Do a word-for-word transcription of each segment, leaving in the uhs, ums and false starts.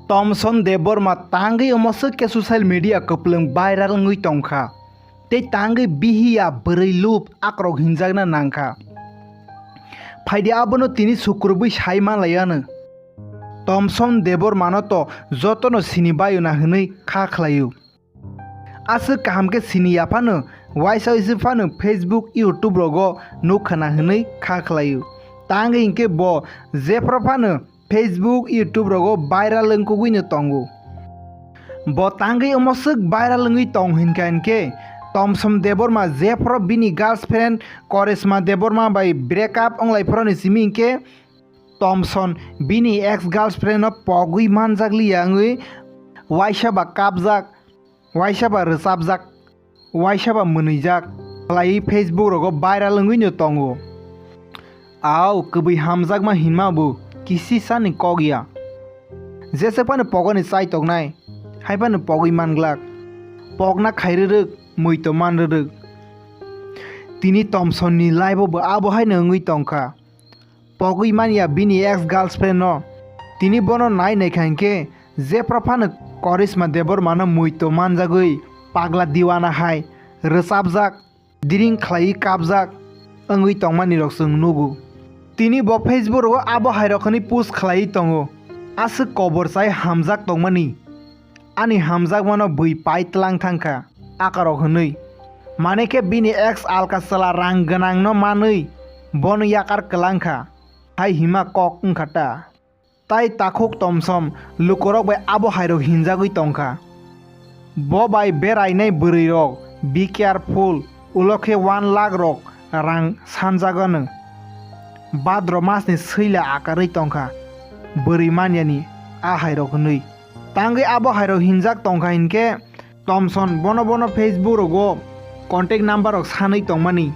Tomson Debbarma tangwi omo swk khe social media kwplwng viral wngwi tongkha. Tei tangwi bihiya bwrwi lub akrok hinjakna nangkha. Phaidi abono tini sukrubwi sai manlaiano. Tomson Debbarmano to jotono sini bayuna hwnwi kha khlaio. Aswk kaham khe sini ya phano, waisa waisa phano Facebook, YouTube rogo nukha na hwnwi kha khlaio. Tangwi hinkhe bo jephru phano Facebook, YouTube rogo viral wngkugwino tongo. Bo tangwi omo swk viral wngwi tong hinkha hinkhe Tomson Debbarma jephru bini girlfriend Karishma Debbarma bai break up wnglaiphroni simi hinkhe Tomson bini ex girlfriend no pogwi manjakliya wngwi waisa ba kapjak, waisa ba rwchapjak, waisa ba mwnwijak khlaiwi Facebook rogo viral wngwino tongo. Au kwbwi hamjakma hinma bo kisi sani kok ya. Jeswk phano pogoni chai tongnai, hai phano pogwi manglak. Pokna khairwrwk, muito manrwrwk. Tini Tomsonni life-o bo abo haino wngwi tongkha. Pogwi manya bini ex girlfriend no. Tini bono nai naikha hinkhe jephru phano Karishma Debbarmano muito manjagwi pagla diwana hai rwchapjak, diring khlaiwi kapjak wngwi tongmani rok chwng nugo. Tini bo Facebook rogo abo hai rok hwnwi post khlaiwi tongo, "Aswk kobor chai hamjak tongmani." Ani hamjakmano bui pai tlang thangkha, akorok hwnwi. Mane khe bini ex alka chwla rang gwnangno manwi bono yakar kwlangkha, hai hima kok wngkha ta. Tai takhuk Tomson lukurok bai abo hairok hinjagwi tongkha. Bo bai berainai bwrwirok, "Be careful, ulo khe one lakh rok rang sanjagano." Bhadro masni swila akarwi tongkha bwrwi manyani a hairok hwnwi. Tangwi abo hairok hinjak tongkha hinkhe Tomson bono bono Facebook rogo contact number rok sanwi tongmani,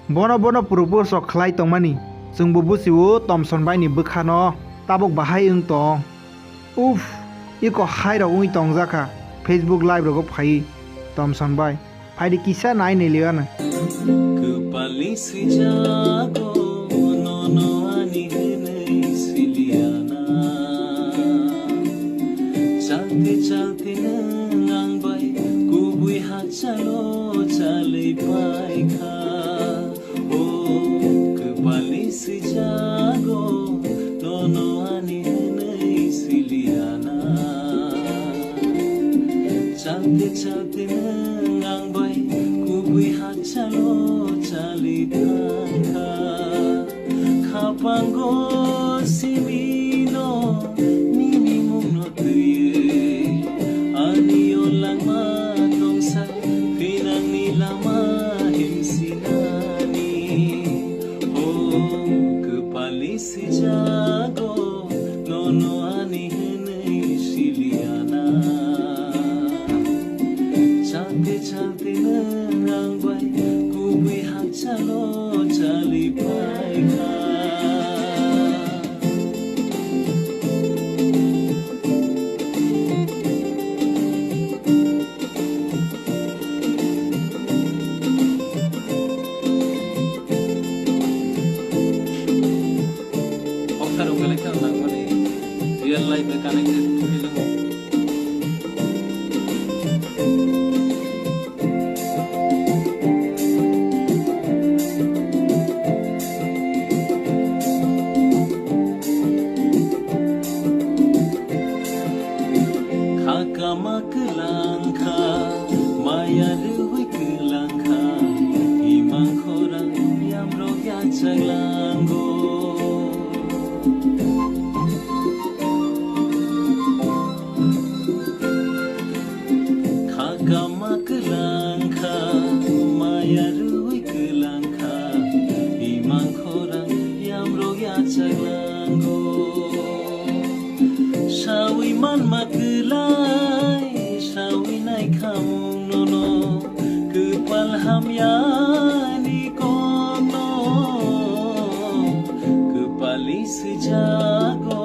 bono bono propose rok khlai tongmani. Chwngbo buchio Tomson baini bwkhano tabuk bahai wng tong. Uff, iko hairok wngwi tongjakha Facebook live rogo phaiwi Tomson bai. Phaidi kisa nai niliwano. Kwpalni swijago nono ani hwnwi siliana. Chalte chalte nwng ang bai kubui hakchalo chalwi paikha. O kwpalni swijago nono ani hwnwi siliana. Chalte chalte nwng ang bai kubui hakchalo chalwi thangkha. Khapango simino nini mungno twiwi ani o langma tongsa thinangni lama himsinani. O kwpalni swijago nono ani hwnwi siliana. Chalte chalte nwng ang bai kubui hakchalo chalwi paikha. Oktharo belai kheno nangmani, real life bai connected khlailago. Khakama kwlangkha, maya rwi kwlangkha, imang khorang yamrok yachaklango. Khakama kwlangkha, maya rwi kwlangkha, imang khorang yamrok yachaklango. Sawi manma kwlai, sawi naikhamung nono, kwpal hamyani kokno, kwpalni swijago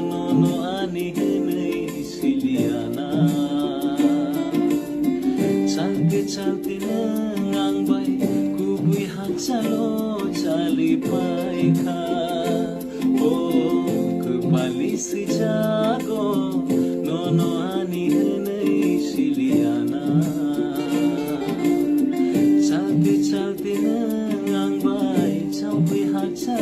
nono ani hwnwi siliana. Chalte chalte nwng ang bai kubui hakchalo chalwi paikha. O kwpalni swijago Tini ang bai chawpi hakcha